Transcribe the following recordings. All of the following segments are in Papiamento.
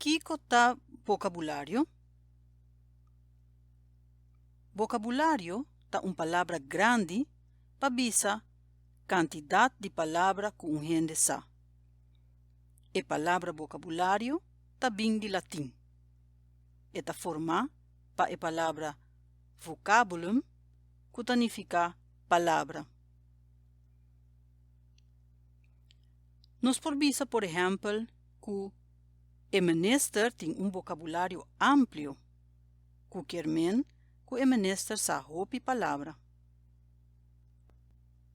Kiko ta bokabulario? Bokabulario ta un palabra grandi pa bisa kantidat di palabra ku un hende sa. E palabra bokabulario ta bin di latin. E ta formá pa e palabra vocabulum ku ta nifiká palabra. Nos por bisa por ehèmpel ku e minister tin un bokabulario amplio, ku kier men ku e minister sa hopi palabra.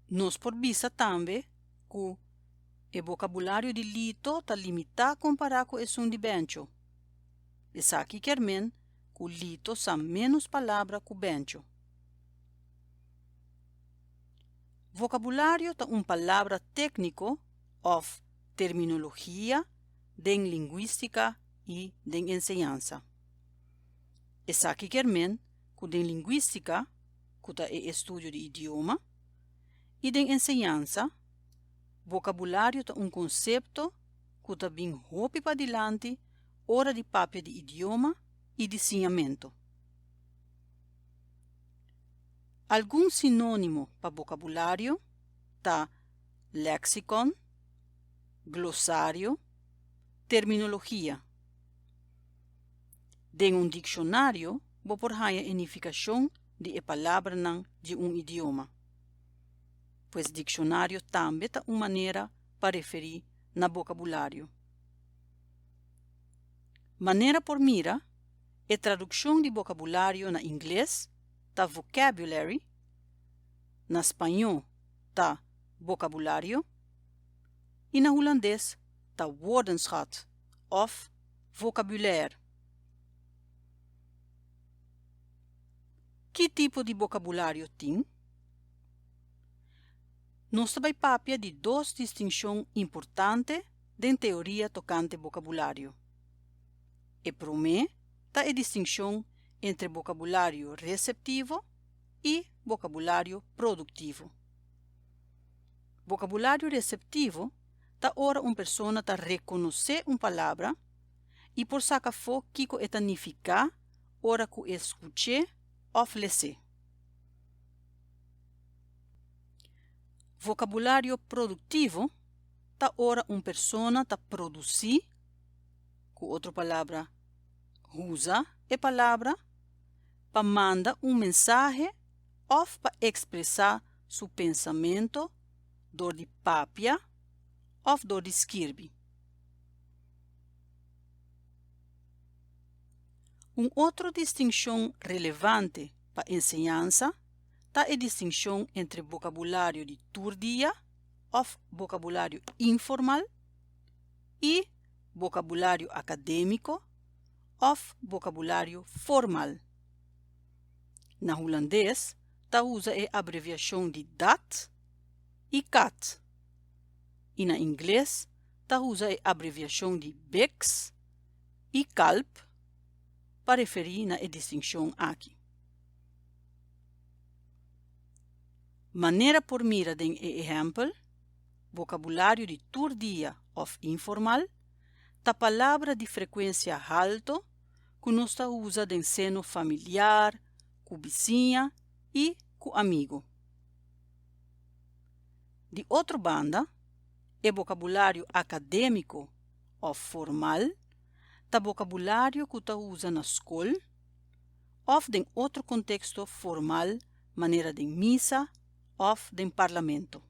Nos por bisa tambe ku e bokabulario di Lito ta limitá kompará ku esun di Bencho. Esaki kier men ku Lito sa ménos palabra ku Bencho. Vokabulario ta un palabra tékniko òf terminologia den lingwístika i den enseñansa. Esaki kier men ku den lingwístika, ku ta e estudio di idioma, i den enseñansa, bokabulario ta un konsepto ku ta bin hopi padilanti ora di papia di idioma i di siñamentu. Algun sinónimo pa bokabulario ta lèksikon, glosario, terminologia. Den un dikshonario bo por haña e nifikashon di e palabranan di un idioma. Pues dikshonario tambe ta un manera pa referí na bokabulario. Manera por mira, e tradukshon di bokabulario na ingles ta vocabulary, na spañó ta bokabulario i na hulandes ta woordenschat òf vocabulaire. Ki tipo di bokabulario tin? Nos ta bai papia di dos distinshon importante den teoria tokante bokabulario. E promé ta e distinshon entre bokabulario reseptivo i bokabulario produktivo. Bokabulario reseptivo ta ora un persona ta rekonosé un palabra i por saka afó kiko e ta nifiká ora ku e skuch'é òf les'é. Vokabulario produktivo ta ora un persona ta produsí, ku otro palabra, usa e palabra pa manda un mensahe òf pa ekspresá su pensamentu dor di papia òf dor di skirbi. Un otro distinshon relevante pa enseñansa ta e distinshon entre bokabulario di tur dia òf bokabulario informal i bokabulario akadémiko òf bokabulario formal. Na hulandes ta usa e abreviashon di dat i kat i na ingles ta usa e abreviashon di beks i kalp pa referí na e distinshon aki. Manera por mira den e ehèmpel, bokabulario di tur dia òf informal ta palabra di frekuensia halto ku nos ta usa den seno familiar, ku bisiña i ku amigu. Di otro banda, e bokabulario akadémiko òf formal ta bokabulario ku ta usa na skol òf den otro konteksto formal manera den misa òf den parlamento.